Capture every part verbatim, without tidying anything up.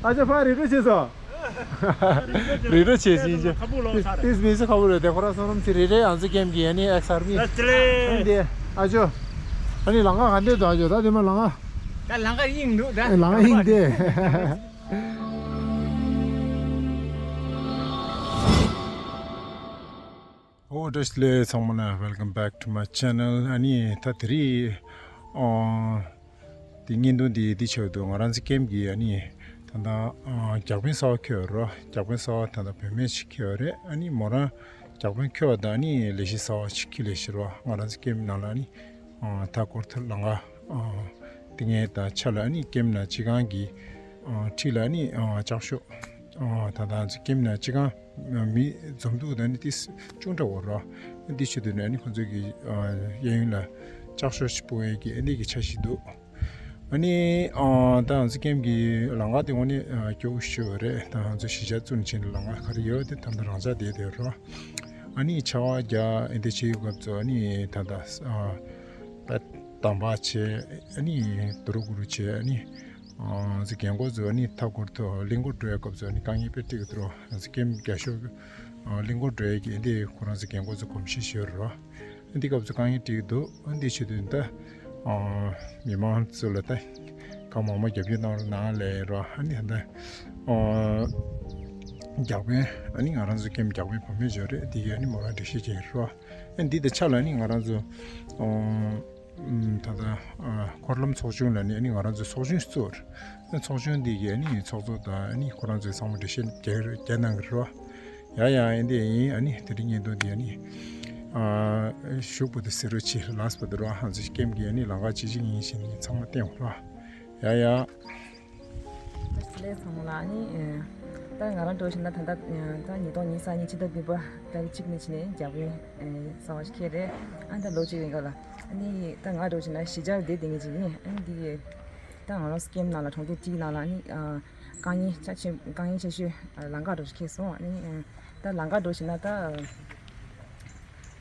ཨ་ཅག་ཕར་རི་རུ་བྱས་སོ། རི་རུ་བྱས་ཟིན་ཅི། ཁ་བུ་ལོ་ས་ར། ཏིས་མི་སི་ཁ་བུ་ལོ་དེ་ཁོ་ར་སོང་རམ་ཚི་རི་རེ་ཨང་ཙི་ཀེམ་གི་ཨ་ནི་ཨེག་སར་མི། ཨ་ཙི་ལེ། ཨ་ནི་དེ་ཨ་ཅོ། ཨ་ནི་ལང་ཀ་ག་འདྲས་འདུག་ཨ་ཅོ། ད་དེ་མ་ལང་ཀ། ད་ལང་ཀ་ཡིན་འདུག་ད། ལང་ཀ་ཡིན་དེ། ཨོ་བཀྲ་ཤིས་བདེ་ལེགས་ཚང་མ་ལ། Welcome back to my channel. ཨ་ནི་ད་དེ་རིང་ཨོ་དེ་བརྙན་ཐུང་འདི་འདི་ཆེད་དུ་ང་རང་ཚོ་ཀེམ་གི་ཨ་ནི་ད་ལྟ་ཨོ་བརྒྱ་དཔོན་གསར་པ་ཁྱེར་ཡོད་རེད། བརྒྱ་དཔོན་གསར་པ་ད་ལྟ་བུད་མེད་ཅིག་ཁྱེར་ཡོད་རེད། ཨ་ནི་མོ་རང་བརྒྱ་དཔོན་ཁྱེར་བ་དང་ཨ་ནི་ལས་གཞི་གསར་པ་ཅིག་འཁྱེར་ལས་བཞིན་རེད། ང་རང་ཚོ་ཀེམ་ནང་ལ་ཨ་ནི་ཨོ་མཐའ་སྐོར་ཐོག་ལང་ཀ་ཨོ་དེ་ངས་ད་ཆ་ལ་ཨ་ནི་ཀེམ་ནང་སྤྱི་ཁང་གི་ཨོ་འཁྲིས་ལ་ཨ་ནི་ཨོ་ལྕགས་ཤོག་ཨོ་ད་ད་ང་ཚོ་ཀེམ་ནང་སྤྱི་ཁང་མི་འཛོམས་འདུག་ད་ནི་ཏིས་ཅུང་འདྲ་བོ་རོ། འདི་ཆེད་དུ་ནི་ཨ་ནི་ཁོང་ཚོས་ཀྱི་ཨ་གཡས་གཡོན་ལ་ལྕགས་ཤོག་ཅིག་སྤུངས་ཡས་ཀྱི་ཨ་འདི་གི་འཆར་གཞི་འདུག་ཨ་ནི་ཨ་ད་ང་ཚོ་ཀེམ་གྱི་ལམ་ཁ་དེ་དངོས་གནས་ཨ་སྐྱོ་བོ་ཞིག་རེད། ད་ང་ཚོ་གཞིས་ཆགས་བཙུགས་ནས་ཕྱིན་ནས་ལམ་ཁ་ག་རེ་ཡོད་དེ་ད་ལྟ་རང་འཇགས་བསྡད་བསྡད་རོ། ཨ་ནི་ཆར་པ་རྒྱག་ཨ་འདི་བྱེད་ཡོད་སྐབས་སུ་ཨ་ནི་ད་ལྟ་ཨ་ད་དམ་པ་བྱས་ཨ་ནི་དུ་རུ་གུ་རུ་བྱས་ཨ་ནི། ང་ཚོ་རྒན་གོག་ཚོ་ནི་མཐའ་འཁོར་དུ་གླིང་སྐོར་འགྲོ་ཡ་སྐབས་སུ་ནི་དཀའ་ངལ་དཔེ་འཕྲད་ཀྱི་འདུག་ང་ཚོ་ཀེམ་རྒྱ་ཤོག་གླིང་སྐོར་འགྲོ་ཡ་གི་འདི་ཁོ་རང་ཚོ་རྒན་གོག་ཚོ་གོམས་གཤིས་ཤིག་ཡོད་རེད། འདི་སྐབས་སུ་དཀའ་ངལ་འཕྲད་ཀྱི་འདུག་འདི་ཆེད་དུ་ད་མི་མང་ཚོ་ལ་ད་གང་མང་མང་རྒྱབ་སྐྱོར་གནང་རོགས་གནང་ལབ་རོགས། ཨ་ནི་ད་རྒྱ་དཔོན་ཨ་ནི་ང་རང་ཚོ་ཀེམ་རྒྱ་དཔོན་བུ་མོ་ཡོད་རེད། འདི་གི་ཨ་ནི་མོ་རང་འགྲེལ་བཤད་བྱེད་རོགས། ཨ་འདི་དང་ཆ་ལ་ནི་ང་རང་ཚོ་ཨམ་ད་ལྟ་ཨ་འཁོར་ལམ་ཚོགས་ཆུང་ལ་ནི་ཨ་ནི་ང་རང་ཚོའི་ཚོགས་ཆུང་གཙོ་བོར། ཨ་ཚོགས་ཆུང་འདི་གི་ཨ་ནི་ཚོགས་གཙོ་དང་ཨ་ནི་ཁོ་རང་ཚོའི་ཚང་མ་འགྲེལ་བཤད་རྒྱག་རྒྱག་གནང་གི་རེད་བ། ཡ་ཡ་ཨ་འདི་ཡིན། ཨ་ནི་དེ་རིང་བརྙན་ཐུང་འདི་ཨ་ནི་ཨ་ཤུག་པོ་དེ་སེ་རོ་ཆེ་ལགས་པོ་དེ་རོ། ཧང་ཚི་ཀེམ་གི་ཨ་ནི་ལམ་ཁ་ཅི་ཅིག་ཡིན་ཞེས་ནི་ཚང་མ་བསྟན་རོགས། ཡ་ཡ། ལས་ཚང་མ་ལ་ནི། ད་ང་རང་འགྲོ་བཞིན་ན་ད་ལྟ་ད་ཉིས་སྟོང་ཉི་ཤུ་རྩ་གཉིས་ཕྱི་ཟླ་བདུན་པ་ཏ་རིག་གཅིག་ནས་ཕྱིན་ནས་རྒྱ་བོད་གསར་པ་ཞིག་ཁེལ་རེད། ཨ་ད་ལོ་གཅིག་ཡིན་ག་ལ། ཨ་ནི་ད་ང་འགྲོ་བཞིན་ན་གཞིས་ཆགས་བསྡད་བསྡད་མཁན་ཅིག་ཡིན། ཨ་ནི་འདི་ད་ང་རང་ཀེམ་ནང་ལ་གྲོང་སྡེ་གཅིག་ནང་ལ་ནི་དཀའ་ངལ་ཆ་ཆེ་དཀའ་ངལ་ཆེ་ཤོས་ལམ་ཁ་འགྲོ་ཞིག་ཁེལ་སོང་། ཨ་ནི་ད་ལམ་ཁ་འགྲོ་བཞིན་ན་ད།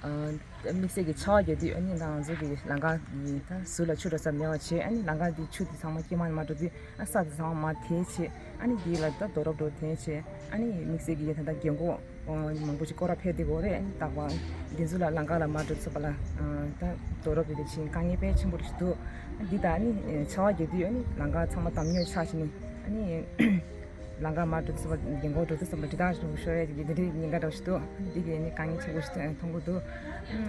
དམིགས་བསལ་གྱི་ཆར་པ་རྒྱག་དུས་ཨ་ནི་ད་ང་ཚོ་གི་ལམ་ཁ་གི་ད་ཟུར་ལ་ཆུ་འགྲོ་ས་མེད་པ་བྱས། ཨ་ནི་ལམ་ཁ་འདི་ཆུ་དེ་ཚང་མ་སྐྱེལ་མ་མ་འགྲོ་དུས་ཨ་ས་དེ་ཚང་མ་མར་དེད་བྱས། ཨ་ནི་འདི་ལ་ད་རྡོ་རབ་འགྲོ་དེད་བྱས། ཨ་ནི་དམིགས་བསལ་གྱི་ད་ད་རྒན་གོག་མང་པོ་ཞིག་སྐོར་ར་ཕེབས་དེ་གོ་རེད། ཨ་ནི་རྟག་པར་འདི་ཚོ་ལ་ལམ་ཁ་ལ་མར་འགྲོ་ཐུབ་པ་ལ་ད་རྡོ་རབ་དེ་དེ་བྱས་དཀའ་ངལ་དཔེ་ཆེན་པོ་ཞིག་འདུག་ཨ་འདི་ད་ཨ་ནི་ཆར་པ་རྒྱག་དུས་ཨ་ནི་ལམ་ཁ་ཚང་མ་དམ་ཉོས་ཆགས་བྱས་ནས་ཨ་ནི། ལམ་ཁ་མར་འགྲོ་དུས་ཙམ་པ་རྒན་གོག་འགྲོ་དུས་ཙམ་པ་འདི་དག་ཞིག་ཤོར་ཡ་ཅིག་འདི་འདྲའི་ཉེན་ཁ་འདྲ་ཞིག་འདུག་འདི་གི་ནི་དཀའ་ངལ་ཆེན་པོ་ཞིག་མཐོང་གི་འདུག་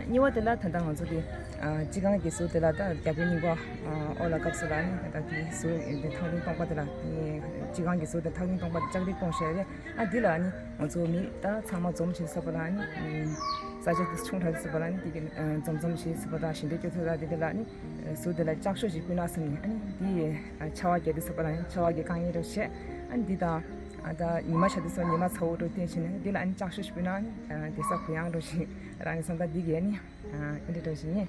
གཉིས་པ་དེ་ལ་ད་ལྟ་ང་ཚོ་གི་སྤྱི་ཁང་གི་ཟུར་དེ་ལ་ད་རྒྱ་བོད་གཉིས་པ་ཨོ་ལ་སྐབས་སུ་ལ་ནི་ད་ལྟ་དེ་ཟུར་དེ་ཐག་རིང་སྟོང་པ་དེ་ལ་ནི་སྤྱི་ཁང་གི་ཟུར་དེ་ཐག་རིང་སྟོང་པ་ལྕགས་རི་སྟོང་ཞེས་རེད། ཨ་འདི་ལ་ནི་ང་ཚོ་མི་ད་ཚང་མ་འཛོམས་བྱེད་ས་པ་ལ་ནི་ས་ཆ་དེ་ཆུང་དྲགས་ས་པ་ལ་ནི་དེ་གི་འཛོམས་འཛོམས་བྱེད་ས་པ་དང་ཞིང་འབྲོག་སྐྱོ་ཚོ་ལ་དེ་དེ་ལ་ནི། ཟུར་དེ་ལ་ལྕགས་ཤོག་ཅིག་ཕུལ་ན་བསམ་ནས། ཨ་ནི་འདི་ཆར་པ་རྒྱག་དུས་ཙམ་པ་ལ་ནི་ཆར་པ་གི་དཀའ་ངལ་འདྲ་བཤད། ཨ་ནི་འདི་དང་ཨ་ད་ཉི་མ་ཤར་དུས་ཙམ་པ་ཉི་མ་ཚ་བོ་འདྲ་བསྟན་བྱས་ནས་འདི་ལ་ཨ་ནི་ལྕགས་ཤོག་ཅིག་ཕུལ་ན་ཨ་ནི་དེ་ས་གུ་ཡངས་འདྲ་ཞིག་རང་གི་བསམ་པ་འདི་གས་ནི་ཨ་འདྲ་འདྲ་ཞིག་ནི་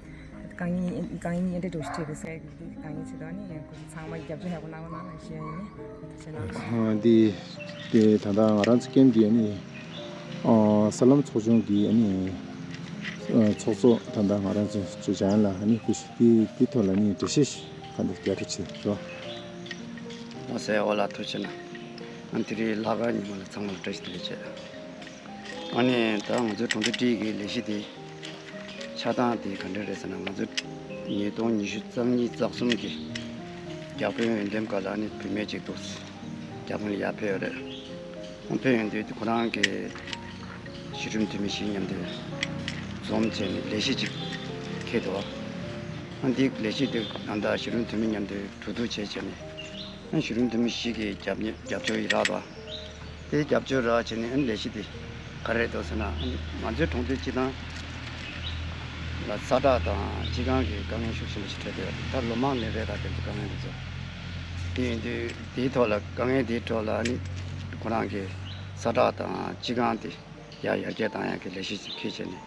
དཀའ་ངལ་དཀའ་ངལ་འདི་འདྲ་འདྲ་ཞིག་འཕྲད་དེ་ཟེར་གི་འདི་དཀའ་ངལ་ཆེ་དོ། ཨ་ནི་ཁོ་ཚོ་ཚང་མ་རྒྱབ་སྐྱོར་ཡག་པོ་གནང་རོགས་གནང་ཞེས་ཡིན་ནི་ཞེས་གནང་། འདི་དེ་ད་ལྟ་ང་རང་ཚོ་ཀེམ་གི་ཨ་ནི། ཨ་ས་ལམ་ཚོགས་ཆུང་གི་ཨ་ནི་ཨ་ཚོགས་གཙོ་ད་ལྟ་ང་རང་ཚོ་ཚོ་བྱང་ལ་ཨ་ནི་སྐུ་ཞབས་དེ་དེ་ཐོག་ལ་ནི་འགྲེལ་བཤད་ཞིག་ག་འདི་རྒྱག་རོགས་བྱེད་རོགས། ཨོ་ཟེར་ཨོ་ལ་ཐུགས་རྗེ་ཆེ་གནང་། ཨ་ནི་དེ་རིང་ལྷག་དཀར་ཉི་མ་ལ་ཚང་མ་ལ་བཀྲ་ཤིས་བདེ་ལེགས་བྱས། ཨ་ནི་ད་ང་ཚོའི་གྲོང་སྡེ་ཁྲིའི་གི་ལས་གཞི་དེ་ཆགས་སྟངས་དེ་ག་འདྲ་རེད་ཟེར་ན། ང་ཚོ་ཉིས་སྟོང་ཉི་ཤུ་རྩ་གཉིས་རྩ་གསུམ་གི་བརྒྱ་དཔོན་འོས་འདེམས་སྐབས་ལ་ཨ་ནི་བུད་མེད་ཅིག་འདུག་རྒྱ་དཔོན་ཡར་ཕེབས་ཡོད་རེད། ཨ་ཕེབས་ཡོང་དུས་ཁོ་རང་གི་གཞིས་གྲོང་འཐུས་མི་བཞི་མཉམ་དུ་འཛོམས་བྱས་ནས་ལས་གཞི་ཅིག་འཁྱེར་འདུག་ཨ་འདི་ལས་གཞི་དེ་ད་ལྟ་གཞིས་གྲོང་འཐུས་མི་མཉམ་དུ་གྲོས་བསྡུར་བྱས་བྱས་ནས། ཨ་གཞིས་གྲོང་འཐུས་མི་བཞི་གིས་རྒྱབ་རྒྱབ་སྐྱོར་ཡི་རག་འདུག་དེ་རྒྱབ་སྐྱོར་རག་བྱས་ནས་ཨ་ལས་གཞི་དེ་ག་རེ་འདུག་ཟེར་ན། ཨ་ང་ཚོའི་གྲོང་སྡེ་སྤྱི་བཏང་ལ་ས་བསྒྲགས་དང་སྤྱི་ཁང་གི་དཀའ་ངལ་ཤུགས་ཆེན་པོ་ཞིག་འཕྲད་དེ། ད་ལོ་མང་ནས་རེད། ད་དེ་ཚོ་དཀའ་ངལ་འདི་ཚོ། དེ་ཡིན་དུས་དེའི་ཐོག་ལ་དཀའ་ངལ་དེའི་ཐོག་ལ་ཨ་ནི་ཁོ་རང་གི་ས་བསྒྲགས་དང་སྤྱི་ཁང་དེ་ཡར་ཡར་རྒྱས་བཏང་ཡག་གི་ལས་གཞི་ཅིག་འཁྱེར་བྱས་ནས།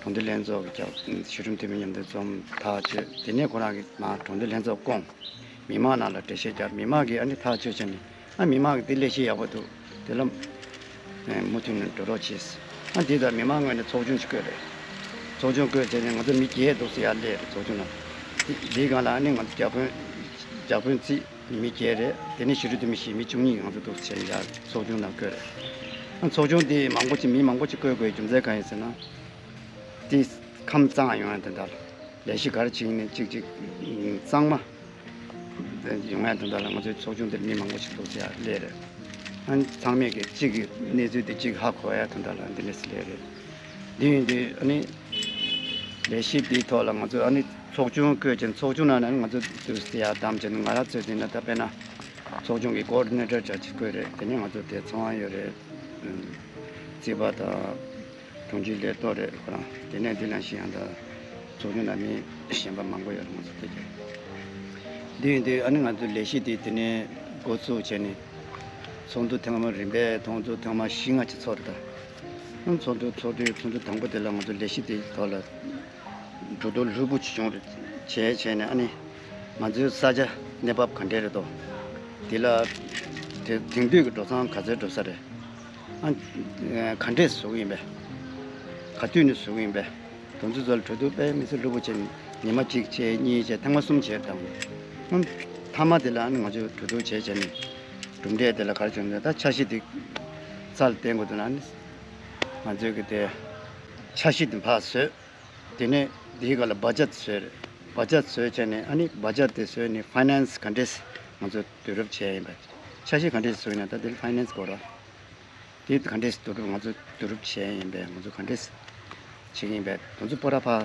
གྲོང་སྡེ་ལྷན་ཚོགས་ཀྱི་རྒྱབ་གཞིས་གྲོང་འཐུས་མི་མཉམ་དུ་འཛོམས་ཐག་གཅོད། དེ་ནས་ཁོ་རང་གིས་མར་གྲོང་སྡེ་ལྷན་ཚོགས་བསྐོང་། མི་མང་ནང་ལ་འགྲེལ་བཤད་བརྒྱབ། མི་མང་གིས་ཨ་ནི་ཐག་གཅོད་བྱས་ནས། ཨ་མི་མང་གིས་འདི་ལས་གཞི་ཡག་པོ་འདུག་དེ་ལ་མུ་མཐུད་ནས་འགྲོ་རོགས་བྱེད། ཨ་འདི་ལྟར་མི་མང་ངོས་ནས་ཚོགས་ཆུང་ཞིག་བསྐོས་རེད། ཚོགས་ཆུང་བསྐོས་བྱས་ནས་ང་ཚོ་མི་བརྒྱད་འདུག་ཟེར་ཡར་སླེབས་རེད། ཚོགས་ཆུང་ནང་། འདི་འདིའི་སྒང་ལ་ཨ་ནི་ང་ཚོ་བརྒྱ་དཔོན་བརྒྱ་དཔོན་རྩིས། མི་བརྒྱད་རེད། དེ་ནས་ཞི་ཁྲོ་འདུས་མ་བཞི། མི་བཅུ་གཉིས་ང་ཚོ་འདུག་བྱས་ཡར་ཚོགས་ཆུང་ནང་བསྐོས་རེད། ཨ་ཚོགས་ཆུང་དེ་མང་པོ་ཅིག་མི་མང་པོ་ཅིག་བསྐོས་དགོས་རྒྱུ་མཚན་གང་ཡིན་ཟེར་ན། དེ་ཁམས་གཙང་ཡོང་ཡ་དེ་འདྲ་ལ་ལས་གཞི་ག་རེ་བྱེད་ཡིན་ནའི་གཅིག་གཅིག་གཙང་མ་ཡོང་ཡ་དེ་འདྲ་ལ་ང་ཚོའི་ཚོགས་ཆུང་དེར་མི་མང་པོ་ཞིག་འདུག་ཟེར་ཡ་སླེབས་རེད། ཨ་ཚང་མས་ཀྱི་གཅིག་གི་གནས་ཚུལ་དེ་གཅིག་ཧ་གོ་ཡ་དེ་འདྲ་ལ་འདི་འདྲ་སླེབས་རེད། འདི་ཡིན་དུས་ཨ་ནི་ལས་གཞི་འདིའི་ཐོག་ལ་ང་ཚོ་ཨ་ནི་ཚོགས་ཆུང་བསྐོས་ཅིང་ཚོགས་ཆུང་ནང་ནས་ང་ཚོ་དུས་སུ་ཡ་བདམས་ཅིང་ང་རང་ཚོས་དེ་ན་ད་དཔེར་ན་ཚོགས་ཆུང་གི་ཀོ་ཨོ་ཌི་ནེ་ཊར་འདྲ་ཅིག་བསྐོས་རེད། དེ་ནས་ང་ཚོ་དེ་ཚོང་པ་ཡོད་རེད། རྩིས་པ་དང་། དྲུང་ཆེ་ལས་ཐོག་རེད་ཁོ་རང་། དེ་ནས་འདི་ལ་ཤི་ཡང་ད་ཚོགས་ཆུང་ནང་མི་གཞན་པ་མང་པོ་ཡོད་རེད། ང་ཚོ་དེ་གས་འདི་ཡིན་དུས་ཨ་ནི་ང་ཚོ་ལས་གཞི་དེ་དེ་ནས་འགོ་བཙུགས་བྱས་ནས་ཚོགས་འདུ་ཐེངས་མ་རིམ་པས་ཚོགས་འདུ་ཐེངས་མ་བཞི་ལྔ་ཅིག་ཚོགས་རེད་ད། ཨ་ཚོགས་འདུ་ཚོགས་དུས་ཚོགས་འདུ་དང་པོ་དེ་ལ་ང་ཚོ་ལས་གཞི་དེ་ཐོག་ལ་གྲོས་བསྡུར་ལྷུག་པོ་ཅིག་བྱུང་རེད། བྱས་བྱས་ནས་ཨ་ནི་ང་ཚོའི་ས་ཆ་གནས་བབ་ག་འདྲས་རེད་དོ། དེ་ལ་དེ་དེང་དུས་ཀྱི་འགྲོ་སྟངས་ག་ཚོད་འགྲོ་ས་རེད། ཨ་ག་འདྲས་བཟོ་གི་ཡིན་པས། ག་དུས་ནས་བཟོ་གི་ཡིན་པས། དེ་ཚོ་ཚོ་ལ་གྲོས་བསྡུར་དཔེ་མི་སྲིད་ལྷུག་པོ་བྱས་ནས་ཉི་མ་གཅིག་བྱས་གཉིས་བྱས་ཐེངས་མ་གསུམ་བྱས་དང་། ཨ་མཐའ་མ་དེ་ལ་ཨ་ནི་ང་ཚོས་གྲོས་བསྡུར་བྱས་བྱས་ནས་གྲུབ་འབྲས་དེ་ལ་ག་རེ་བྱུང་ན་ད་འཆར་གཞི་དེ་རྩ་ལ་བཏིང་དགོས་འདུག་ན་ཨ་ནི་ང་ཚོས་གི་དེ་འཆར་གཞི་དེ་ཕར་བཟོས། དེ་ནས་དེའི་སྒང་ལ་བ་ཇེཊ་བཟོས་རེད། བ་ཇེཊ་བཟོས་བྱས་ནས་ཨ་ནི་བ་ཇེཊ་དེ་བཟོས་ནས་ཕའི་ནན་སི་ག་འདྲས་ང་ཚོས་བསྡུ་རུབ་བྱས་ཡིན་པ། འཆར་གཞི་ག་འདྲས་བཟོས་ན་ད་དེ་ལ་ཕའི་ནན་སི་དགོས་ར། དེ་ག་འདྲས་བསྡུ་རུབ་ང་ཚོས་བསྡུ་རུབ་བྱས་ཡིན་པས་ང་ཚོ་ག་འདྲས་བྱེད་ཀྱི་ཡིན་པས་དེ་ཚོ་པོ་ར་ཕར་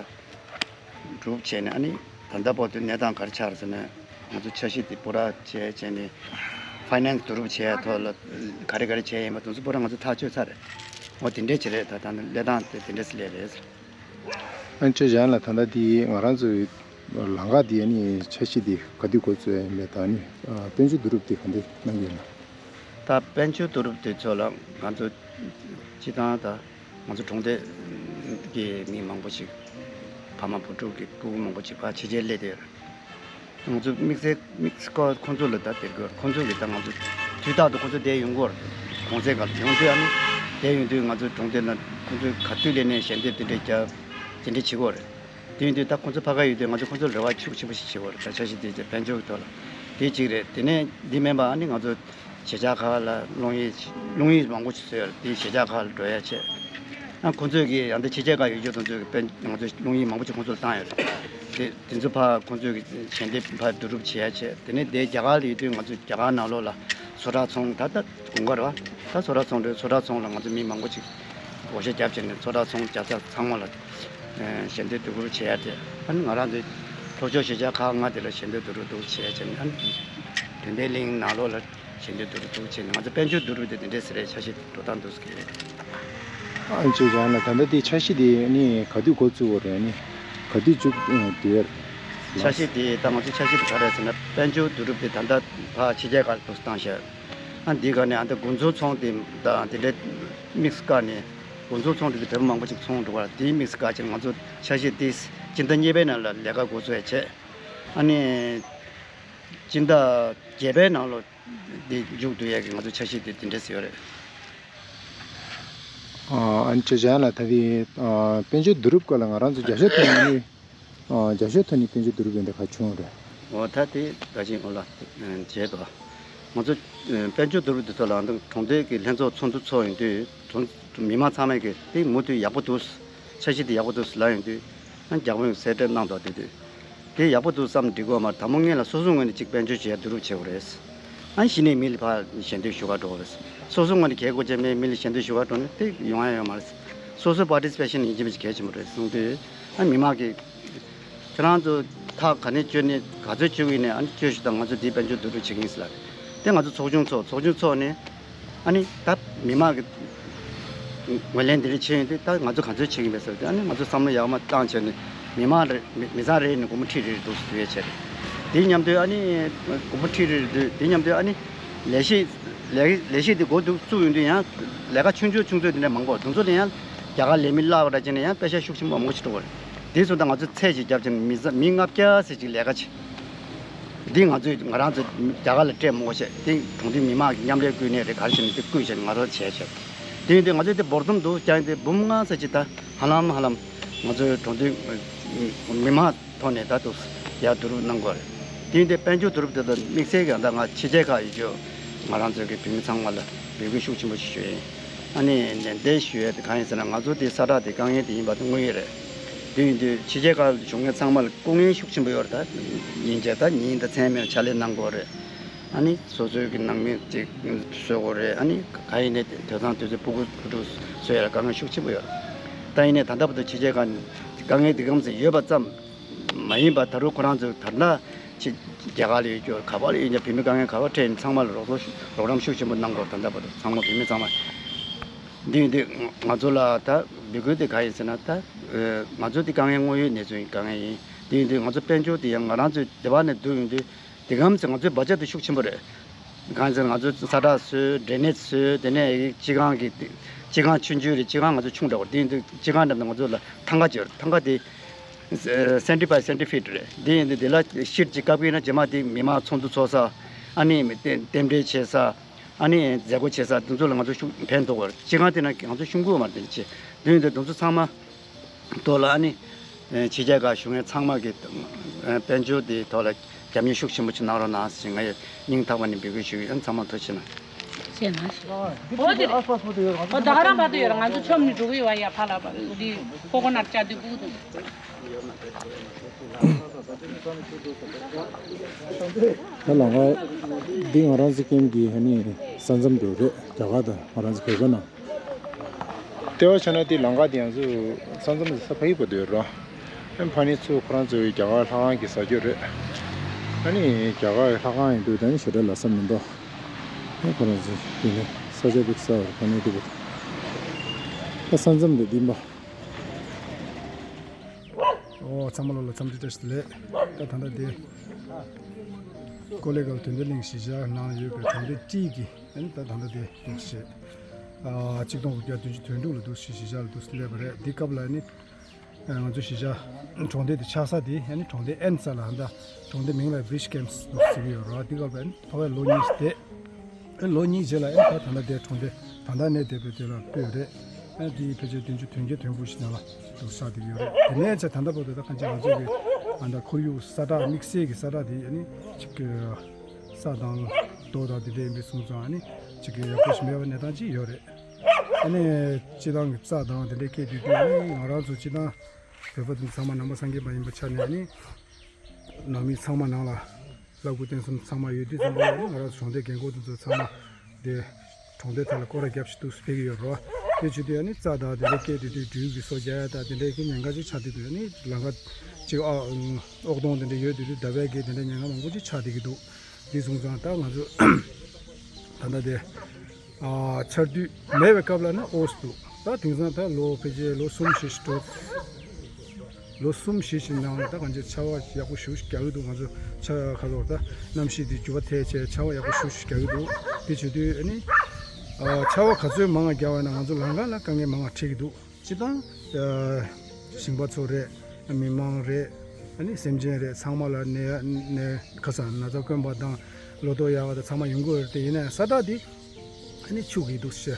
སྒྲུབ་བྱས་ནས་ཨ་ནི་ད་ལྟ་བར་དུ་གནས་སྟངས་ག་རེ་ཆགས་རེད་ཟེར་ན་ང་ཚོ་འཆར་གཞི་དེ་པོ་ར་བྱས་བྱས་ནས་ཕའི་ནན་སི་བསྡུ་རུབ་བྱས་ཐོག་ལ་ག་རེ་ག་རེ་བྱས་ཡིན་པ་དེ་ཚོ་པོ་ར་ང་ཚོ་ཐག་གཅོད་ཚར་རེད། འོ་དེ་འདྲས་བྱེད་རེད། ད་ད་ནི་གནས་སྟངས་དེ་དེ་འདྲས་སླེབས་རེད། ཨ་ནི་ཅོ་ཅན་ལགས་ད་ལྟ་འདི་ང་རང་ཚོའི་ལམ་ཁ་འདི་ཨ་ནི་འཆར་གཞི་འདི་ག་དུས་འགོ་བཙུགས་ཡ་ཡིན་མེད་དང་ཨ་ནི་དཔལ་འབྱོར་བསྡུ་རུབ་འདི་ག་འདྲ་གནང་གི་ཡོད་ན། ད་དཔལ་འབྱོར་བསྡུ་རུབ་དེ་ཚོ་ལ་ང་ཚོ་སྤྱི་བཏང་ད་ང་ཚོ་གྲོང་སྡེ་གི་མི་མང་པོ་ཞིག་ཕ་མ་བུ་ཕྲུག་གི་སྤུ་གུ་མང་པོ་ཞིག་ཕར་ཕྱི་རྒྱལ་སླེབས་བསྡད་ཡོད་རེད། ང་ཚོ་དམིགས་བསལ་དམིགས་བསལ་ཁོ་ཚོ་ལ་ད་དེར་དགོས་ཁོ་ཚོ་གི་ད་ང་ཚོ་དུས་རྟག་ཏུ་ཁོ་ཚོ་བསྡད་ཡོང་གི་ཡོད་རེད། གྲོང་གསེབ་སྒང་ལ་ཡོང་དུས་ཨ་ནི་བསྡད་ཡོང་དུས་ང་ཚོ་གྲོང་སྡེ་ལ་ཁོ་ཚོས་ག་དུས་སླེབས་ནས་ཞལ་འདེབས་དེ་འདྲ་རྒྱབ་དེ་འདྲ་བྱེད་ཀྱི་ཡོད་རེད། དེ་ཡིན་དུས་ད་ཁོ་ཚོ་ཕ་ག་ཡོད་དུས་ང་ཚོ་ཁོ་ཚོར་རེ་བ་ཤུགས་ཆེན་པོ་ཞིག་བྱེད་ཀྱི་ཡོད་རེད། ད་འཆར་གཞི་དེ་དཔལ་འབྱོར་གྱི་ཐོག་ལ་དེ་གཅིག་རེད། དེ་ནས་འདི་མིན་པ་ཨ་ནི་ང་ཚོ་གཞིས་ཆགས་ཁག་ལ་རླུང་ཡིག་རླུང་ཡིག་མང་པོ་ཞིག་བཟོས་ཡོད་རེད། དེ་གཞིས་ཆགས་ཁག་ལ་འགྲོ་ཡ་བྱས། ཨ་ཁོ་ཚོས་ཀྱི་ཡང་ད་ཕྱི་རྒྱལ་ཁག་ཡོད་རྒྱུ་དེ་ཚོས་ཀྱི་དཔལ་ང་ཚོས་རླུང་ཡིག་མང་པོ་ཞིག་ཁོ་ཚོར་བཏང་ཡོད་རེད། དེ་དེ་ཚོ་ཕར་ཁོ་ཚོས་ཀྱི་ཞལ་འདེབས་ཕར་བསྡུ་རུབ་བྱེད་ཡ་བྱས། དེ་ནས་དེ་རྒྱ་གར་ལ་ཡོད་དུས་ང་ཚོ་རྒྱ་གར་ནང་ལོགས་ལ་བཟོ་གྲྭ་ཚོང་ད་ལྟ་དགུན་ཁ་རེད་བ། ད་བཟོ་གྲྭ་ཚོང་རེད། བཟོ་གྲྭ་ཚོང་ལ་ང་ཚོ་མི་མང་པོ་ཅིག་བགོ་བཤའ་བརྒྱབ་བྱས་ནས་བཟོ་གྲྭ་ཚོང་རྒྱག་ས་ཚང་མ་ལ་ཞལ་འདེབས་བསྡུ་རུབ་བྱེད་ཡ་དེ། ཨ་ནི་ང་རང་ཚོའི་ལྷོ་ཕྱོགས་གཞིས་ཆགས་ཁག་ལྔ་དེ་ལ་ཞལ་འདེབས་བསྡུ་རུབ་བསྡུ་རུབ་བྱེད་ཡ་བྱས་ནས་ཨ་ནི་བདུན་ལྡན་གླིང་ནང་ལོགས་ལ་ཞལ་འདེབས་བསྡུ་རུབ་བསྡུ་རུབ་བྱས་ནས་ང་ཚོ་དཔལ་འབྱོར་བསྡུ་རུབ་དེ་དེ་འདྲས་ཟེར་རེད། འཆར་གཞི་འགྲོ་སྟངས་འདུག་ཟེར་གྱི་རེད། ཨ་ཅེ་ཡང་ན་ད་ལྟ་དེ་འཆར་གཞི་དེ་ནི་ག་དུས་འགོ་བཙུགས་པ་རེད། ནི་ག་དུས་མཇུག་བསྡུ་ཡ་རེད། འཆར་གཞི་དེ་ད་ང་ཚོ་འཆར་གཞི་དེ་ག་རེད་ཟེར་ན་དཔལ་འབྱོར་བསྡུ་རུབ་དེ་ད་ལྟ་ཕར་ཕྱི་རྒྱལ་ཁག་ཏུ་བཏང་ཤག་ཨ་འདི་ག་ནས་ཨ་ད་དགུན་ཚོང་ཚོང་དེ་དང་དེ་འདྲའི་དམིགས་སུ་བཀར་ནས་དགུན་ཚོང་ཚོང་དེ་དེ་བོད་མི་མང་པོ་ཅིག་ཚོང་འགྲོ་བ་དེའི་དམིགས་སུ་བཀར་བྱས་ང་ཚོ་འཆར་གཞི་དེ་སྤྱི་ཟླ་གཉིས་པའི་ནང་ལ་ལས་ཀ་འགོ་ཚུགས་ཡ་བྱས། ཨ་ནི་སྤྱི་ཟླ་བརྒྱད་པའི་ནང་ལོ་དེ་མཇུག་བསྡུ་ཡས་ཀྱི་ང་ཚོ་འཆར་གཞི་དེ་དེ་འདྲས་ཡོད་རེད། ཨ་ནི་ཅོ་ཅན་ལགས་ད་ལྟའི་དཔལ་འབྱོར་བསྡུ་རུབ་སྐོར་ལ་ང་རང་ཚོ་རྒྱབ་སྐྱོར་ཐོན་ནས་རྒྱབ་སྐྱོར་ཐོན་ནས་དཔལ་འབྱོར་བསྡུ་རུབ་ཡོང་དེ་ག་བྱུང་རེད། འོ་ད་དེ་ད་ཅིག་འོ་ལ་བྱས་དོ། ང་ཚོ་དཔལ་འབྱོར་བསྡུ་རུབ་དེ་ཚོ་ལ་གྲོང་སྡེ་གི་ལྷན་ཚོགས་ཚོགས་འདུ་ཚོགས་ཡོང་དུས་མི་མང་ཚང་མས་ཀྱི་དེ་མུ་མཐུད་ཡག་པོ་འདུག་འཆར་གཞི་དེ་ཡག་པོ་འདུག་ལབ་ཡོང་དུས། ཨ་རྒྱ་དཔོན་གསལ་བསྒྲགས་གནང་འདུག་དེ་དུས། དེ་ཡག་པོ་འདུག་བསམ་འགྲིག་གོ་མ་རེད། དང་པོ་སྔོན་ལ་སོ་སོའི་ངོས་ནས་གཅིག་དཔལ་འབྱོར་བྱེད་ཡ་བསྡུ་རུབ་བྱེད་དགོས་རེད། ཨ་གཞི་ནས་མི་ལ་ཕར་ཞལ་འདེབས་ཞུ་ག་འགྲོ་དགོས་རེད། སོ་སོའི་ངོས་ནས་གལ་དགོས་ཅན་མེད་མི་ལ་ཞལ་འདེབས་ཞུ་ག་འགྲོ་ན་དེ་ཡོང་ཡ་ཡོད་མ་རེད། སོ་སོའི་པར་ཊི་སི་པེ་ཤན་ཡིན་གཅིག་མིན་གཅིག་གལ་ཆེན་པོ་རེད་གསུངས་དུས། ཨ་མི་མང་གིས་ཁྱེད་རང་ཚོ་ཐག་ག་ནས་གཅོད་ནས་ག་ཚོད་གཅོད་ཀྱི་ཡིན་ནས་ཨ་ནི་གཅོད་ཤིག་དང་ང་ཚོ་འདིའི་དཔལ་འབྱོར་བསྡུ་རུབ་བྱེད་ཀྱི་ཡིན་ཟེར་ལབ་རེད། དེ་ང་ཚོ་ཚོགས་ཆུང་ཚོགས་ཚོགས་ཆུང་ཚོགས་ནས། ཨ་ནི་ད་མི་མང་གི་ངོས་ལེན་འདི་འདྲ་བྱས་ཡོང་དུས་ད་ང་ཚོ་ག་ཚོད་བྱེད་ཀྱི་ཡིན་པས་ཟེར་དུས། ཨ་ནི་ང་ཚོ་བསམ་བློ་ཡག་མ་བཏང་བྱས་ནས་མི་མང་རེ་མི་མི་ཚང་རེ་ནས་སྒོར་མོ་ཁྲི་རེ་རེ་འདུག་སེ་བསྡུ་ཡས་བྱས་རེད། དེ་མཉམ་དུ་ཨ་ནི་སྒོར་མོ་ཁྲི་རེ་རེ་བསྡུས། དེ་མཉམ་དུ་ཨ་ནི་ལས་གཞི་ལས་ལས་གཞི་དེ་འགོ་འཛུགས་བཙུགས་ཡོང་དུས་ཡང་ལས་ཀ་ཆུང་ཆུང་ཆུང་ཚོད་དེ་འདྲ་མང་པོ་དེ་ཚོ་ལ་ཡང་རྒྱ་གར་ལས་མི་གླ་བ་འདྲ་བྱས་ནས་ཡང་པེ་ཤག་ཤུགས་ཆེན་པོ་མང་པོ་ཞིག་འགྲོ་བ་རེད། དེ་ཚོ་ད་ང་ཚོ་ཚད་ཅིག་བརྒྱབ་བྱས་ནས་མི་ཚ་མི་ལྔ་བརྒྱ་ཙམ་ཅིག་ལས་ཀ་བྱེད། འདི་ང་ཚོས་ང་རང་ཚོ་རྒྱ་གར་ལ་སྤྲད་མོ་བྱས་དེ་གྲོང་སྡེ་མི་མང་གི་མཉམ་ལས་བསྐོས་གནས་རེད། ག་རེ་བྱས་ནས་དེ་བསྐོས་བྱས་ནས་ང་རང་བྱས་བྱས། དེ་ཡིན་དུས་ང་ཚོས་དེ་འབོར་འདོམས་འདུག་ཀྱང་དེ་འབུམ་ལྔ་ཙམ་ཅིག་ད་ཧ་ལམ་ཧ་ལམ་ང་ཚོའི་གྲོང་སྡེ་མི་མང་ཐོག་ནས་ད་དུ་ཡར་བསྡུ་རུབ་གནང་དགོས་རེད། དེ་ཡིན་དུས་དཔལ་འབྱོར་བསྡུ་རུབ་དེ་དང་དམིགས་བསལ་གྱི་ད་ང་ཕྱི་རྒྱལ་ཁག་ཡོད་རྒྱུ་ང་རང་ཚོའི་གི་བོད་མི་ཚང་མ་ལ་འབོད་སྐུལ་ཤུགས་ཆེན་པོ་ཞིག་ཞུ་ཡིན། ཨ་ནི་ནན་ཏན་ཞུ་ཡས་དེ་གང་ཡིན་ཟེར་ན། ང་ཚོ་དེ་ས་ཁྲ་དེ་དཀའ་ངལ་དེ་ཡིན་པ་དེ་དངོས་ཡོད་རེད། དེ་ཡིན་དུས་ཕྱི་རྒྱལ་ཁག་ལ་བཞུགས་མཁན་ཚང་མ་ལ་སྐུ་ངལ་ཤུགས་ཆེན་པོ་ཡོད་རེད། ད་ཉིན་བྱེད་ད་ཉིན་ད་མཚན་སྨད་ཕྱག་ལས་གནང་དགོས་རེད། ཨ་ནི་སོ་སོའི་གི་ནང་མི་ཅིག་གསོ་དགོས་རེད། ཨ་ནི་ག་ཡིན་ནའི་དེང་སང་དུས་ཚོད་སྤུ་གུ་བུ་ཕྲུག་གསོ་ཡ་ལ་དཀའ་ངལ་ཤུགས་ཆེན་པོ་ཡོད་རེད། ད་ཡིན་ནའི་ད་ལྟ་བར་དུ་ཕྱི་རྒྱལ་ཁག་ནས་དཀའ་ངལ་འདི་གམ་ཟེར་ཡོད་པ་ཙམ་མ་ཡིན་པ། ད་རུང་ཁོ་རང་ཚོས་ད་ལྟ་ཕྱི་རྒྱ་གར་ལ་ཡོད་རྒྱུ་ག་པར་ཡོད་ཀྱང་བོད་མི་དཀའ་ངལ་ག་པར་འཕྲད་ཡིན་ཚང་མ་ལ་རོགས་རོགས་རམ་ཤུགས་ཆེན་པོ་གནང་དགོས། ད་ལྟ་བར་དུ་ཚང་མ་བོད་མི་ཚང་མ། འདི་ཡིན་དུས་ང་ཚོ་ལ་ད་འབོད་སྐུལ་དེ་ག་ཡིན་ཟེར་ན། ད་ང་ཚོ་འདི་དཀའ་ངལ་དངོས་ཡོད་གནས་ཚུལ་ཡིན། དཀའ་ངལ་ཡིན། འདི་ཡིན་དུས་ང་ཚོ་དཔལ་འབྱོར་དེ་ཡང་ང་རང་ཚོའི་སྡེ་བ་ནས་བསྡུ་ཡོང་དུས་དེ་གམ་ཚེ་ང་ཚོའི་བར་ཆད་དེ་ཤུགས་ཆེན་པོ་རེད། གང་ཟེར་ང་ཚོའི་ས་ཁྲ་བཟོས། ཌྲེ་ནེཇ་བཟོས། དེ་ནས་སྤྱི་ཁང་གི་སྤྱི་ཁང་ཆུང་ཆུང་རེད། སྤྱི་ཁང་ང་ཚོ་ཆུང་དྲགས་པ་རེད། དེ་ཡིན་དུས་སྤྱི་ཁང་འགྲམ་དུ་ང་ཚོ་ལ་ཐང་ག་ཅིག་ཡོད་རེད། ཐང་ག་དེ་སེ་བེན་ཊི་ཕའིབ་སེན་ཊི་ཕིཊ་རེད། དེ་ཡིན་དུས་དེ་ལ་ཤིཊ་ཅིག་བཀབ་ཀྱི་ཡིན་ན་རྗེས་མ་དེ་མི་མང་ཚོགས་འདུ་ཚོགས་ས། ཨ་ནི་རྟེན་རྟེན་འབྲེལ་བྱེད་ས། ཨ་ནི་མཛད་སྒོ་བྱེད་ས་དེ་ཚོ་ལ་ང་ཚོ་ཤུགས་ཕན་ཐོགས་པ་རེད། སྤྱི་ཁང་དེ་ན་ང་ཚོ་ཤུགས་འགུལ་མ་རེད། དེ་ནི་ཆེ་དེ་ཡིན་དུས་དེ་ཚོ་ཚང་མ་ཐོག་ལ་ཨ་ནི་ཕྱི་རྒྱལ་ཁག་བཞུགས་མཁན་ཚང་མ་གི་དཔལ་འབྱོར་དེའི་ཐོག་ལ་རྒྱབ་གཉེར་ཤུགས་ཆེན་པོ་ཅིག་གནང་རོགས་གནང་ཞེས་ང་ཡི་སྙིང་ཐག་པ་ནས་འབོད་སྐུལ་ཞུ་གི་ཡོད། ཚང་མ་ཐུགས་རྗེ་གནང་། ཞེས་གནང་ཞིག་འོ་དེ་རེད། འོ་ད་ག་རང་བར་དུ་ཡོད་ར། ང་ཚོ་མཆོད་མེ་འགྲོ་གི་ཡོད་བ། ཡ་ཕ་ལ་བ་འདི་ཀོ་ཀོ་ནཊ་བཅའ་དུས་སྤུ་གུ་དང་། ད་ལམ་ཁ་འདི་ང་རང་ཚོ་ཀེམ་གྱི་ཨ་ནི་ས་མཚམས་དེ་རེད། རྒྱ་གར་དང་ང་རང་ཚོ་བོད་པ་ནང་། ལྟེ་བ་ཆ་ན་དེ་ལམ་ཁ་དེ་ཡང་ཚུར་ས་མཚམས་དེ་ས་ཕ་ཡི་བར་དུ་ཡོད་ར། ཨ་ནི་ཕ་ནི་ཚུར་ཁོ་རང་ཚོའི་རྒྱ་གར་ལྷ་ཁང་གི་ས་ཆ་རེད། ཨ་ནི་རྒྱ་གར་ལྷ་ཁང་ཡིན་དུས་ད་ནི་ཞེ་དྲག་ལ་ས་མི་འདུག་ཨ་ཁོ་རང་ཚོ་དེ་ནི་ས་ཆ་དེ་ས་བར་ཕ་ནི་དེ་བར་ད་ས་མཚམས་དེ་བདེན་པ། ཨོ་ཚང་མ་ལོ་ལ་འཚམས་འདྲི་བཀྲ་ཤིས་བདེ་ལེགས། ད་ད་ལྟ་དེ་ཀོ་ལེ་གལ་དོན་ལྡན་གླིང་གཞིས་ཆགས་ནང་ཡོད་པའི་གྲོང་སྡེ་ཏི་གི་ཨ་ནི་ད་ད་ལྟ་དེ་འདུག་སེ། ཨ་གཅིག་སྟོང་དགུ་བརྒྱ་བདུན་ཅུ་དོན་དྲུག་ལ་འདུག་སེ་གཞིས་ཆགས་ལ་འདུག་སེ་སླེབས་པ་རེད། འདི་སྐབས་ལ་ཨ་ནི་ང་ཚོ་གཞིས་ཆགས་གྲོང་སྡེ་དེ་ཆགས་ས་དེ་ཨ་ནི་གྲོང་སྡེ་ཨེན་ས་ལ་ཧ་ད་གྲོང་སྡེ་མིང་ལ་བྷི་རི་ཇི་ཀེམ་སི་འདུག་ཟེར་གྱི་ཡོད་རེད། འདི་སྐབས་ལ་ཨ་ནི་ཐོག་ལ་ལོ་གཉིས་བསྡད། ལོ་གཉིས་རྗེས་ལ་ཨེ་ད་ད་ལྟ་དེ་གྲོང་སྡེ་ད་ལྟ་གནས་བསྡད་པའི་དེ་ལ་སྤོས་རེད། ཨ་དེའི་ཕལ་ཆེར་བདུན་ཅུ་དོན་བརྒྱད་དོན་དགུ་ཞིག་ནང་ལ་འདུག་ས་དེ་ཡོད་རེད། དེ་ནས་ཚེ་ད་ལྟ་བར་དུ་ད་གང་ཅི་ང་ཚོ་གི་ཨ་ད་ཁོར་ཡུག་ས་ཁྲ་དམིགས་བསལ་གྱི་ས་ཁྲ་དེ་ཨ་ནི་ཅིག་གི་ས་དང་རྡོ་དང་དེ་འདྲ་ཡིན་པའི་སོང་ཙང་ཨ་ནི་ཅིག་གི་ཡག་པོ་ཞིག་མེད་པ་གནས་སྟངས་ཅིག་ཡོད་རེད། ཨ་ནི་སྤྱི་བཏང་གི་རྩྭ་དང་དེ་འདྲ་སྐྱེས་དུས་དུས་ཨ་ནི་ང་རང་ཚོ་སྤྱི་བཏང་བོད་པ་དེ་ཚང་མ་ནང་པ་སངས་རྒྱས་པ་ཡིན་པའི་ཆ་ནས་ཨ་ནི། ནང་མི་ཚང་མ་ནང་ལ་བླ་སྐུ་རྟེན་གསུམ་ཚང་མ་ཡོད་དུས་ཙམ་པ་ལ་ནི་ང་རང་ཚོ་གྲོང་སྡེ་རྒན་འཁོགས་དེ་ཚོ་ཚང་མ་དེ་གྲོང་སྡེ་དེ་ལ་སྐོར་ར་རྒྱབ་ཞིག་འདུག་སེ་ཕེབས་ཀྱི་ཡོད་རེད་བ། དེ་བྱེད་དུས་ཨ་ནི་རྩྭ་དང་དེ་འདྲ་སྐྱེས་དུས་དུས་སྦྲུལ་གྱི་སོ་རྒྱག་ཡ་དང་དེ་འདྲའི་གི་ཉེན་ཁ་ཅིག་ཆགས་དུས་དུས་ཨ་ནི་ལམ་ཁ་ཅིག་ཨ་ཨོག་དོང་དེ་འདྲ་ཡོད་དུས་དུས་ཟླ་བའི་གི་དེ་འདྲ་ཉེན་ཁ་མང་པོ་ཅིག་ཆགས་བསྡད་ཀྱི་འདུག་དེ་སོང་ཙང་ད་ང་ཚོ་ད་ལྟ་དེ། ཨ་ཆར་དུས་མེད་པའི་སྐབས་ལ་ནི་ཨོ་སི་འདུག་ད་དེང་སང་ད་ལོ་ཕལ་ཆེར་ལོ་གསུམ་བཞི་ཞིག་འགྲོ། ལོ་གསུམ་བཞི་ཞིག་ནང་ལ་ད་གང་ཅི་ཆར་པ་ཡག་པོ་ཞེ་པོ་ཞིག་རྒྱག་གི་འདུག་ང་ཚོ་ཆར་ཁ་ལོར་ད་གནམ་གཤིས་དེ་འགྱུར་བ་ཐེབས་བྱས་ཆར་པ་ཡག་པོ་ཞེ་པོ་ཞིག་རྒྱག་གི་འདུག་དེ་བྱེད་དུས་ཨ་ནི་ཨ་ཆར་པ་ག་ཚོད་མང་བ་རྒྱག་པ་ཡིན་ན་ང་ཚོ་ལམ་ཁ་ལ་དཀའ་ངལ་མང་བ་འཕྲད་ཀྱི་འདུག་སྤྱི་བཏང་ཨ་ཞིང་པ་ཚོ་རེད། མི་མང་རེད། ཨ་ནི་སེམས་ཅན་རེད། ཚང་མ་ལ་ནད་ནད་ཁ་སང་ན་ཚ་དཀོན་པ་དང་ལོ་ཏོག་ཡག་པ་དང་ཚང་མ་ཡོང་གི་ཡོད་རེད། དེ་ཡིན་ན་ས་ཁྲ་འདི་ཨ་ནི་ཆུ་གི་འདུག་ཟེར།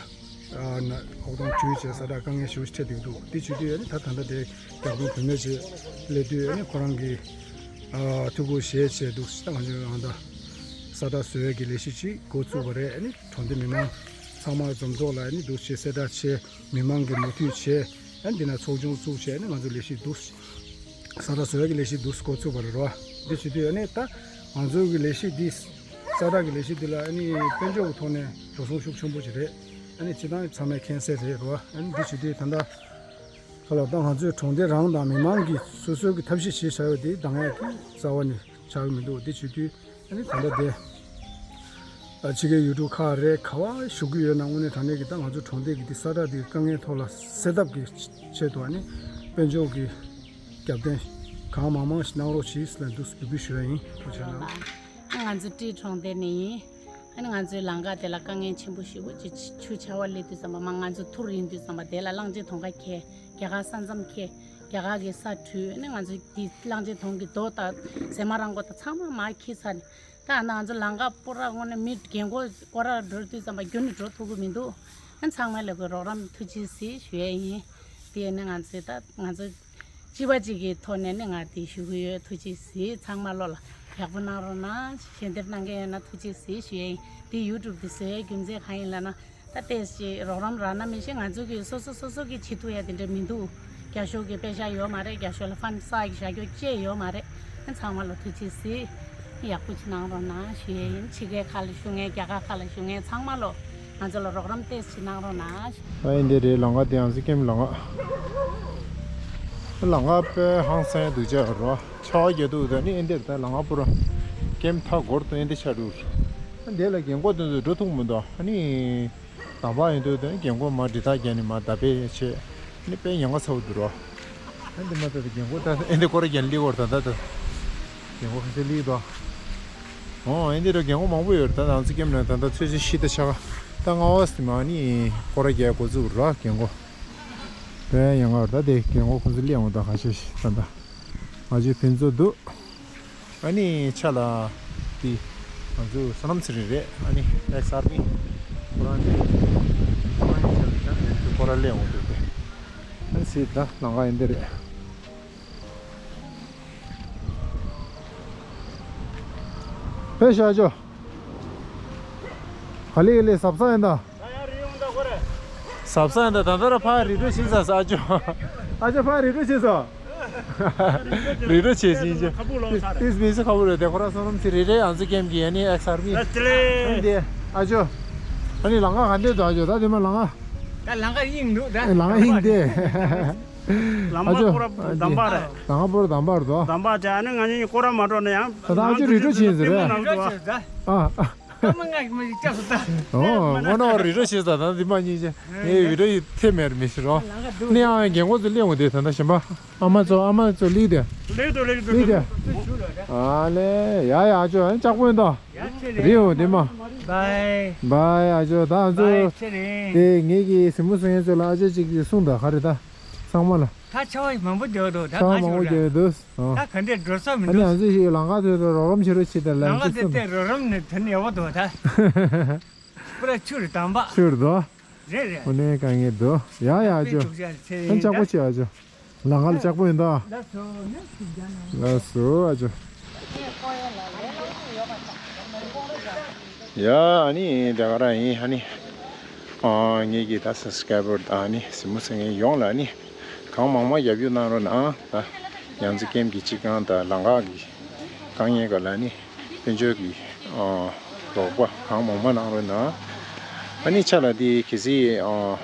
ཨ་ན་ཧོག་དང་ཆུ་བྱས་ས་ཁྲ་དཀའ་ངལ་ཞེ་པོ་ཞིག་འཕྲད་བསྡད་འདུག་དེ་བྱེད་དུས་ཨ་ནི་ད་ད་ལྟ་དེ་རྒྱ་གར་བུད་མེད་ཅིག་སླེབས་དུས་ཨ་ནི་ཁོ་རང་གི་ཨ་ཐུགས་ཁུར་བཞེས་བྱས་འདུག་ཟེར། ད་ང་ཚོས་ཨ་ད་ས་ཁྲ་བཟོ་ཡས་ཀྱི་ལས་གཞི་ཅིག་འགོ་བཙུགས་པ་རེད། ཨ་ནི་གྲོང་སྡེ་མི་མང་ཚང་མ་འཛོམས་ཐོག་ལ་ཨ་ནི་འདུག་བྱས་གསལ་བསྒྲགས་བྱས། མི་མང་གིས་མོས་མཐུན་བྱས། ཨ་འདི་ན་ཚོགས་ཆུང་བཙུགས་བྱས་ནས་ང་ཚོ་ལས་གཞི་འདུག་ས་ཁྲ་བཟོ་ཡག་གི་ལས་གཞི་འདུག་འགོ་ཚུགས་པ་རེད་རོ། འདི་བྱེད་དུས་ཨ་ནི་ད་ང་ཚོ་གི་ལས་གཞི་འདི་ས་ཁྲ་གི་ལས་གཞི་འདི་ལ་ཨ་ནི་དཔལ་འབྱོར་གྱི་ཐོག་ནས་འགྲོ་སོང་ཤུགས་ཆེན་པོ་ཞིག་རེད། ཨ་ནི་སྤྱི་བཏང་ཚང་མས་མཁྱེན་གསལ་རེད་རོ། ཨ་ནི་འདི་བྱེད་དུས་ད་ལྟ་ག་ལ་ད་ང་ཚོའི་གྲོང་སྡེ་རང་དང་མི་མང་གིས་སོ་སོའི་གི་ཐབས་ཤེས་བྱས་བྱ་བའི་དེ་འདང་ཡག་གི་རྩ་བ་ནས་ཆགས་ཀྱི་མི་འདུག་འདི་བྱེད་དུས། ཨ་ནི་ད་ལྟ་དེ། ཨ་ཕྱི་རྒྱལ་ཡུལ་གྲུ་ཁག་རེད། ག་བ་བཞུགས་ཀྱི་ཡོད་ན་དངོས་གནས་དྲང་གནས་ཀྱི་ད་ང་ཚོ་གྲོང་སྡེ་གི་འདི་ས་ཁྲ་འདི་དཀའ་ངལ་ཐོག་ལ་སེལ་ཐབས་ཀྱི་ཆེད་དུ་ཨ་ནི་དཔལ་འབྱོར་གྱི་རྒྱབ་རྟེན་གང་མང་མང་ཞིག་གནང་རོགས་གྱིས་ལ་འདུག་འབོད་སྐུལ་ཞུ་ཡ་ཡིན། ཐུགས་རྗེ་གནང་། ང་ཚོ་ཀྲི་གྲོང་སྡེ་ནས་ཡིན། ཨ་ནི་ང་ཚོའི་ལམ་ཁ་དེ་ལ་དཀའ་ངལ་ཆེན་པོ་ཞེ་པོ་ཅིག་ཆུ་ཆར་པ་སླེབས་དུས་ཙམ་པ་མ་ང་ཚོ་ཐུར་ཡིན་དུས་ཙམ་པ་དེ་ལ་གླང་ཆེན་དོང་ཁ་འཁེལ། རྒྱ་གར་ས་མཚམས་འཁེལ། རྒྱ་གར་གྱི་ས་བྲུས། ཨ་ནི་ང་ཚོ་འདི་གླང་ཆེན་དོང་གི་རྡོ་དང་ཟེ་མ་རང་མགོ་དང་ཚང་མ་མར་འཁྱེར་ཚར་ནས། ད་ང་ཚོ་ལམ་ཁ་སྤོ་ར་དངོས་གནས་མི་རྒན་གོག་སྐོར་ར་འགྲོ་དུས་ཙམ་པ་རྒྱུན་ནས་འགྲོ་ཐུབ་ཀྱི་མི་འདུག་ཨ་ཚང་མ་ལ་གི་རོགས་རམ་ཐུགས་རྗེ་གཟིགས་ཞུ་ཡས་ཡིན། དེ་ནི་ང་ཚོས་ད་ང་ཚོ་སྤྱི་པ་གཅིག་གི་ཐོག་ནས་ནི་ང་དེ་ཞུ་གི་ཡོད། ཐུགས་རྗེ་གཟིགས་ཚང་མ་བློ་ལ། ཡག་པོ་གནང་རོགས་གནང་། ཞལ་འདེབས་གནང་མཁན་ཡོད་ན་ཐུགས་རྗེ་གཟིགས་ཞུ་ཡ་ཡིན། འདི་ཡུ་ཊུབ་འདི་བཟོ་ཡའི་རྒྱུ་མཚན་གང་ཡིན་ལབ་ན། ད་ཏོག་ཙམ་རོགས་རམ་རག་ན་མི་ཤེས། ང་ཚོ་གི་སོ་སོ་སོ་སོ་གི་བྱེད་ཐུབ་ཡ་དེ་འདྲ་མི་འདུག་རྒྱ་ཤོག་གི་པེ་ཤ་ཡོད་མ་རེད། རྒྱ་ཤོག་ལ་ཕན་བསགས་ཀྱི་བཞག་རྒྱུ་ཅི་ཡོད་མ་རེད། ཚང་མ་ལ་ཐུགས་རྗེ་གཟིགས། ཡག་པོ་ཅིག་གནང་རོགས་གནང་ཞུ་ཡ་ཡིན། ཕྱི་རྒྱལ་ཁག་ལ་བཞུགས་མཁན། རྒྱ་གར་ཁག་ལ་བཞུགས་མཁན་ཚང་མ་ལོ། ང་ཚོ་ལ་རོགས་རམ་ཏོག་ཙམ་ཅིག་གནང་རོགས་གནང་། ཨ་ཨེ་འདི་རེད། ལམ་ཁ་དེ་ཡང་སི་ཀེམ་ལམ་ཁ། ལམ་ཁ་དཔེ་ཧང་སང་འདུག་ཅག་རོ། ཆར་པ་རྒྱག་འདུག་ད་ནི་ཨེ་འདིར་ད་ལམ་ཁ་པུ་ར་ཀེམ་མཐའ་སྐོར་དུ་ཨེ་འདི་ཆགས་འདུག་ཨ་འདི་ལ་རྒན་གོག་དེ་ཚོ་འགྲོ་ཐུབ་མི་འདུག་ཨ་ནི་དམ་པ་ཡིན་འདུག་ད་ནི་རྒན་གོག་མར་འདི་དག་རྒྱག་ནི་མར་ད་པེ་ཡ་ཆེ། ཨ་ནི་དཔེ་ཉེན་ཁ་ཚ་པོ་འདུག་རོ། ཨ་འདི་མ་ད་ད་རྒན་གོག་ད་ཨེ་འདི་སྐོར་ར་རྒྱག་ནི་སླེབས་ཀྱི་ཡོད་རེད། ད་ད་ད་རྒན་གོག་ཁ་ཤས་སླེབས་འདུག་ཨོ་ཨེ་འདི་ར་རྒན་གོག་མང་པོ་ཡོད་རེད། ད་ང་ཚོ་ཀེམ་ནང་ད་ད་ཚོད་ཚོད་ཤི་ད་ཆ་ག་ད་ང་བ་སི་མ་ནི་སྐོར་ར་རྒྱག་འགོ་བཙུགས་རོ་རྒན་གོག་དཔེ་ཡང་ང་ད་དེ་རྒན་གོག་ཁོང་ཚོ་སླེབས་འོང་ད་ཁ་ཤས་ཤིག་ད་ད། ང་ཚོའི་ཕན་ཚུན་འདུག་ཨ་ནི་ཆ་ལ་དེ་ང་ཚོའི་བསོད་ནམས་ཚེ་རིང་རེད། ཨ་ནི་ཨེག་སི་ཨར་མི་ཁོ་རང་ནི་ཁོ་རང་ཡིན་ཆ་ལ་ད་ང་ཚོ་སྐོར་ར་སླེབས་འོང་འདུག་སྟེ། ཨ་ནི་སི་ད་ལམ་ཁ་ཡིན་འདི་རེད། ཕེབས་ཤོག་ཨ་ཅོ། ག་ལེ་ག་ལེ་གཟབ་གཟབ་ཡིན་ད། གཟབ་གཟབ་ཡིན་ད། ད་ལྟ་ར་ཕར་རི་ཁྲོད་ཕྱིན་ཚར་སོང་ཨ་ཅོ། ཨ་ཅོ་ཕར་རི་ཁྲོད་ཕྱིན་སོང་། རི་ཁྲོད་ཕྱིན་ཕྱིན་ཕྱིན། ཏིས་མི་སི་ཁ་བོ་རེད་དེ་ཁོ་ར་བསོད་ནམས་ཚེ་རིང་རེད། ཨང་ཙི་ཀེམ་གི་ཨ་ནི་ཨེག་སི་ཨར་མི། ཨ་ཙི་ལེ། ཨ་ནི་དེ་ཨ་ཅོ། ཨ་ནི་ལམ་ཁ་ག་འདྲས་འདུག་ཨ་ཅོ། ད་དེ་མ་ལམ་ཁ། ད་ལམ་ཁ་གཡེང་འདུག་ད། ལམ་ཁ་གཡེང་དེ། ལམ་ཁ་ཨ་ཅོ། སྐོར་ར་དམ་པ་རེད། ལམ་ཁ་སྐོར་ར་དམ་པ་རེད་དོ། དམ་པ་བྱས་ཨ་ནི་ང་གཉིས་སྐོར་ར་མ་འགྲོ་ན་ཡང་། ད་ད་ཨ་ཅོ་རི་ཁྲོད་ཕྱིན་ཟེར་རེད། ནང་དུ་བ། ཨ་ཨ། ཨ་མ་ང་མི་ཅག་སུ་ད། ཨོ་ངོ་ན་རི་རོ་ཞེས་ད་ད་འདི་མ་ཉིན་ཅེ་ངའི་བི་རོ་ཡི་ཐེ་མེར་མི་ཤི་རོ། ནི་ཨ་རྒན་གོག་ཚོ་སླེབས་འོང་དེ་ད་ད་ཞིམ་པ། ཨ་མ་ཚོ་ཨ་མ་ཚོ་སླེབས་དེ། སླེབས་དོ་སླེབས་དོ་སླེབས་དེ། ཨ་ལེ་ཡ་ཡ་ཨ་ཅོ་ཨ་ཅག་པོ་ཡིན་ད། རི་འོང་དེ་མ། བའི། བའི་ཨ་ཅོ་ད་ཨ་ཅོ། བའི་ཚེ་རིང་། དེ་ངེད་ཀྱི་སེམས་མོ་སེང་ངེ་ཚོ་ལ་ཨ་ཅོ་ཅིག་གསུངས་ད་ག་རེ་ད། ཚང་མ་ལ། ད་ཆར་པ་མང་པོ་རྒྱག་འདུག་ད་ཆར་པ་མང་པོ་རྒྱག་འདུག་ཨ། ད་ག་འདྲས་འགྲོ་ས་མི་འདུག་ཨ་ནི་ང་ཚོས་ཞིག་ལམ་ཁ་ཐོག་ཏུ་རོགས་རམ་བྱེད་རོགས་བྱེད་དེ་ལམ་ཁ་ཐོག་ཏུ་རོགས་རམ་ནི་དོན་ཡག་པོ་འདུག་ད། པུ་ར་ཆུ་རུ་དམ་པ། ཆུ་རུ་དོ། རེད་རེད། ཨོ་ནས་དཀའ་ངལ་འདུག་ཡ་ཡ་ཨ་ཅོ། ཨ་ཅག་པོ་བྱེད་ཨ་ཅོ། ལམ་ཁ་ལ་ཅག་པོ་ཡིན་ད། ལགས་སོ་ཨ་ཅོ། ཡ་ཨ་ནི་དེ་ག་རང་ཡིན་ཨ་ནི། ཨ་ངེད་ཀྱི་ད་སབ་སི་ཀ་རའི་བར་དང་ཨ་ནི་སེམས་མོ་སེང་ངེ་ཡོངས་ལ་ཨ་ནི། གང་མང་མང་རྒྱབ་སྐྱོར་གནང་རོགས་གནང་། ད་ཡང་ཙི་ཀེམ་གྱི་སྤྱི་ཁང་དང་ལམ་ཁ་གི་དཀའ་ངལ་ག་ལ་ནི་དཔལ་འབྱོར་གྱི་ཨ་རོགས་པ་གང་མང་མང་གནང་རོགས་གནང་། ཨ་ནི་ཆ་ལ་དེ་གལ་སྲིད་ཨ་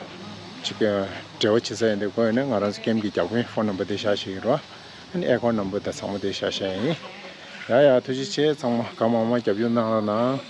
ཅིག་འབྲེལ་བ་བྱེད་ས་ཡིན་དེ་དགོས་ཡོད་ན་ང་རང་ཚོ་ཀེམ་གྱི་རྒྱབ་ཁུངས་ཕོན་ནམ་བར་དེ་བཞག་བཞག་གི་རོགས། ཨ་ནི་ཨེ་ཁོན་ནམ་བར་དང་ཚང་མ་དེ་བཞག་བཞག་ཡིན། ཡ་ཡ་ཐུགས་རྗེ་ཆེ། ཚང་མ་གང་མང་མང་རྒྱབ་སྐྱོར་གནང་རོགས་གནང་།